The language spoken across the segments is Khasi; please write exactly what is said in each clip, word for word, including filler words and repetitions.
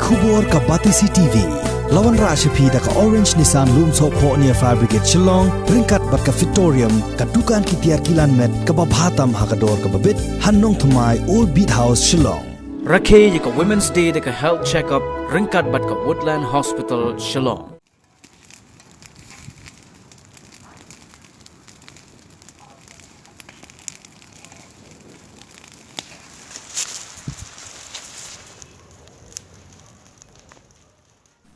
Khubor ka Batesi T V. La wanrah sha phi da ka Orange Nissan Lumsohphoh near Fire Brigade Shillong, ryngkat bad ka Fitorium, ka dukan ki tiar kilan met kaba bha tam ha ka dor kaba bit, ha Nongthymmai, Old Beat House, Shillong. Rakhe ïa ka Women's Day da ka health check-up ryngkat bad ka Woodland Hospital, Shillong.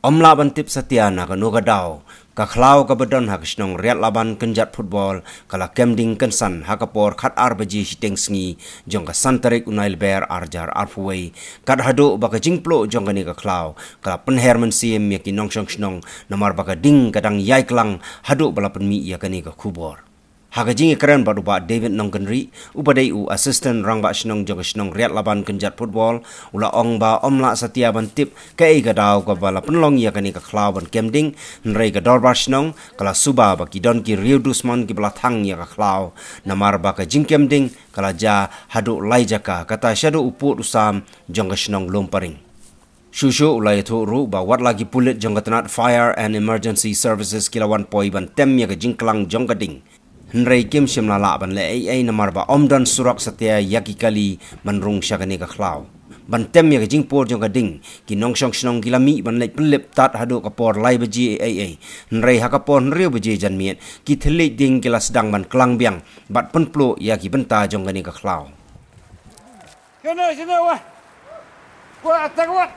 Ym lah ban tip satia na kano ka daw, ka khlaw kaba don ha ka shnong Riatlaban kynjat football ka la kem ding kynsan ha ka por khatar baje shiteng sngi jong ka san tarik u Naiwieng ar hajar arphew wei. Kat haduh ba ka jingpluh jong kane ka khlaw ka la pynher mynsiem ïa ki nongshong shnong, namar ba ka ding ka dang ïai klang haduh ba la pynmih ïa kane ka khubor. Ha ka jingïakren bad u Bah David Nongkynrih, uba dei u assistant rangbah shnong jong ka shnong Riatlaban kynjat football, u la ong ba ym lah satia ban tip kaei ka daw kaba la pynlong ïa kane ka khlaw ban kem ding, hynrei ka dorbar shnong ka la suba ba ki don ki riew dusmon kiba la thang ïa ka khlaw, namar ba ka jingkem ding ka la jia haduh lai jaka, kata shaduh u pud u sam jong ka shnong Lumparing. Shuh shuh u la ïathuh ruh ba wat la ki pulit jong ka tnat Fire and Emergency Services ki la wan poi ban tem ïa ka jingklang jong ka ding, hynrei kim shym la lah ban leh ei ei namar ba ym don surok satia ïa ki kali ban rung sha kane ka khlaw. Ban tem ïa ka jingpur jong ka ding, ki nongshong shnong ki la mih ban leit pynlip tad haduh ka por lai baje ei ei, hynrei ha ka por hynriew baje janmiet ki thylliej ding ki la sdang ban klang biang bad pynpluh ïa ki bynta jong kane ka khlaw. Kena sini wah. Kuat atak kuat.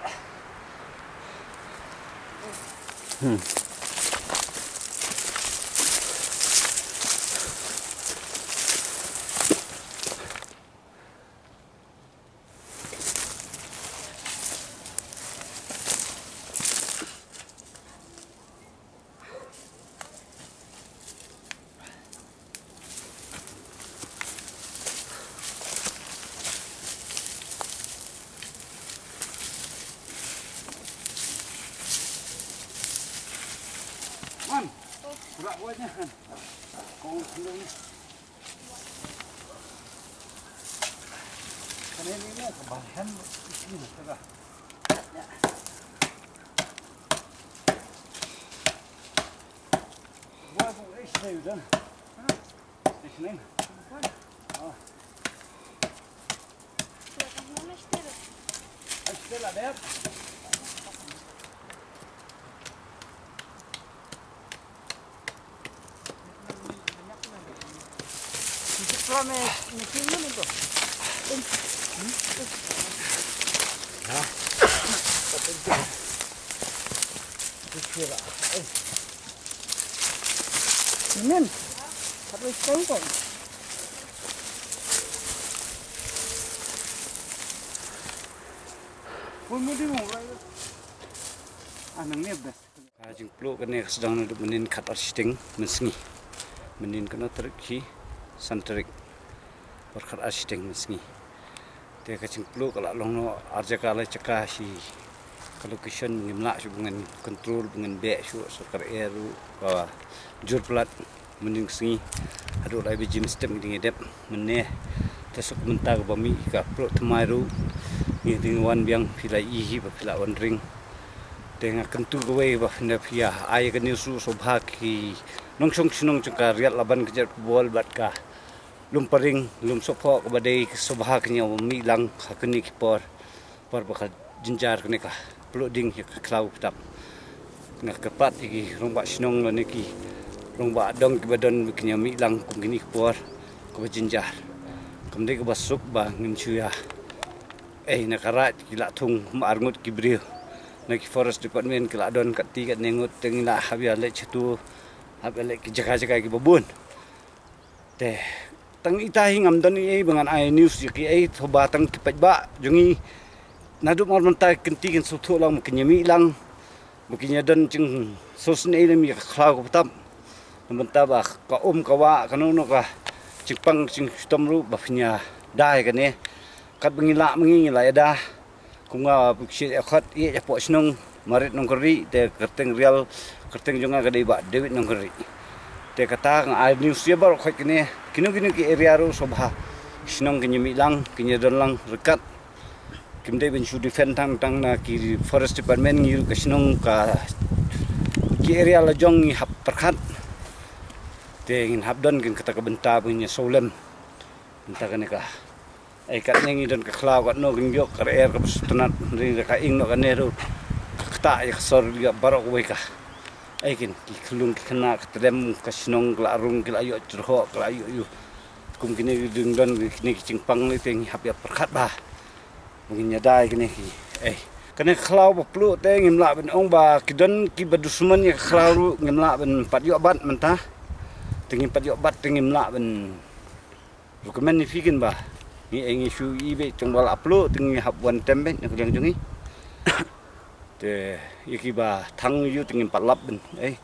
Man, berat buatnya kan. Kau sendiri. Kan ini ni kebahan isi ni sudah. Buat aku isi ni dah. Isi ni. Oh. Isi ni lah dah. Amen. Satu setengah kong. Pun mudi mo. Ah, nang ni best. Ka jingpluh kane ka sdang naduh mynnin khatar shiteng mynsngi. Mynnin kano tarik hi, san tarik. Por khatar shiteng mynsngi. Te ka jingpluh ka la long noh ar jaka lai jaka shi ka location ngim lah shuh ban ngin control ban ngin beh shuh sorkar ïa ruh ka jur palat. Mynnin ka sngi haduh lai baje mynstep ngi dang ïa dep mynne. Te suk mynta kaba mih ka pluh thymmai ruh ngi dang wan biang phi la ïohi ba phi la wan ring. Te nga kyntu kawei ba phin da phi ïa ai ka news ruh sngewbha ki nongshong shnong jong ka Riatlaban kynjat football bad ka Lumparing Lumsohphoh kaba dei sngewbha kin ïa mih lang ha kine ki por. Por ba ka jynjar kane ka pluh ding ïa ka khlaw btap. Nga kyrpad ïa ki rangbah shnong lane ki rangbah dong kiba don ba kin ïa mih lang kum kine ki por kaba jynjar. Kam dei kaba suk ba ngin shu ïa. Eh, na ka raid ki la thung kum ar ngut ki briew. Na ki forest department ki la don katei katne ngut te ngi la hap ïa leit shatu, hap ïa leit ki jaka jaka kiba bun. Te tang ita hi ngam don ei ei ba ngan ai news ïa kiei, thoba tang ki paidbah jong ngi naduh mar mynta ki kynti kin sngewthuh lang ba kin ïa mih lang ba kin ïa don jingsngewsynei lem ïa ka khlaw ka btap. Na bynta ba ka um ka wah kano kano ka jingpang jingshitom ruh ba phin ïa da ïa kane. Katba ngi lah ma ngi ngi la ïa da. Kum nga ba shu ïa khot ïa ïa poh shnong Marit Nongkynrih te kyrteng rial kyrteng jong nga ka dei Bah David Nongkynrih. Te kata nga ai news ïa baroh khoit kine kino kino ki area ruh sngewbha shnong kin ïa mih lang kin ïa don lang ryngkat Kim dei ban shu defend tang tang na ki forest department, ngi ka shnong ka ki area la jong ngi hap pyrkhat. Te ngin hap don kin kata ka bynta ban ïa sawlem. Bynta kane ka. Ai katne ngi don ka khlaw katno kin ïoh ka er ka bus tnat ri ka ing no kane ru. Ka kata ïa ka sor ïa barok wei ka. Ai kin ki khlung ki khynnah ka trem ka shnong ka la rung ki la ïoh jyrhoh ka la ïoh ïoh. Kum kine ki ding don kine ki jingpang ni te ngi hap ïa pyrkhat ba. Ba ngin ïa dai kine ki. Ai. Kane khlaw ba pluh te ngim lah ban ong ba ki don ki ba dusmon ïa khlaw ru ngim lah ban pat ïoh bat mynta. Te ngim pat ïoh bat te ngim lah ban recommend ïa phi kin ba. Ngi ai ngi shu i be tang ba la pluh te ngi hap wan tem be na ka liang jong ngi. Te ïa ki ba thang yu te ngim pat lap ban. Ai.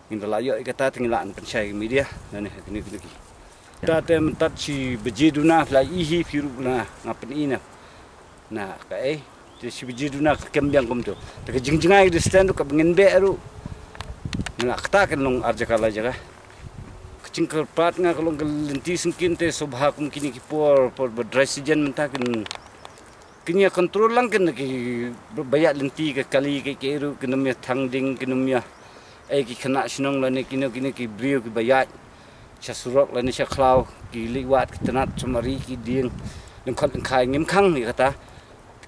Ngin da la ïoh ïa kata te ngi la an pynshai media. Na ne kini kini ki. Ta te mynta shi baje duna la i hi phi ruh na nga pyn i na. Na ka ei. Te shi baje duna ka kem biang kumto. Te ka jingjngai ka distance ruh ka bngin be ruh. Ngi la kata kan long ar jaka la jaka. Ka jingkyrpad nga ka long ka lynti syngkien te sobha kum kini ki por por ba dry season mynta kin Kin ïa control lang kin ki ba ïa lynti ka kali ka ki ru kin ym ïa thang ding kin ym ïa. Ai ki khynnah shnong lane kino kino ki briew ki ba ïa. Sha surok lane sha khlaw ki liwat ki tnat sumari ki ding. Lyngkhot lyngkhai ngim khang ïa kata.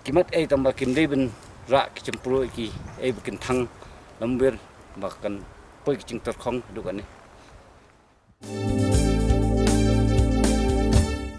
Ki mat ai tang ba kim dei ban rah ki chempuru ki ai ba kin thang lambir ba kan poi ki jingtyrkhong duk ane.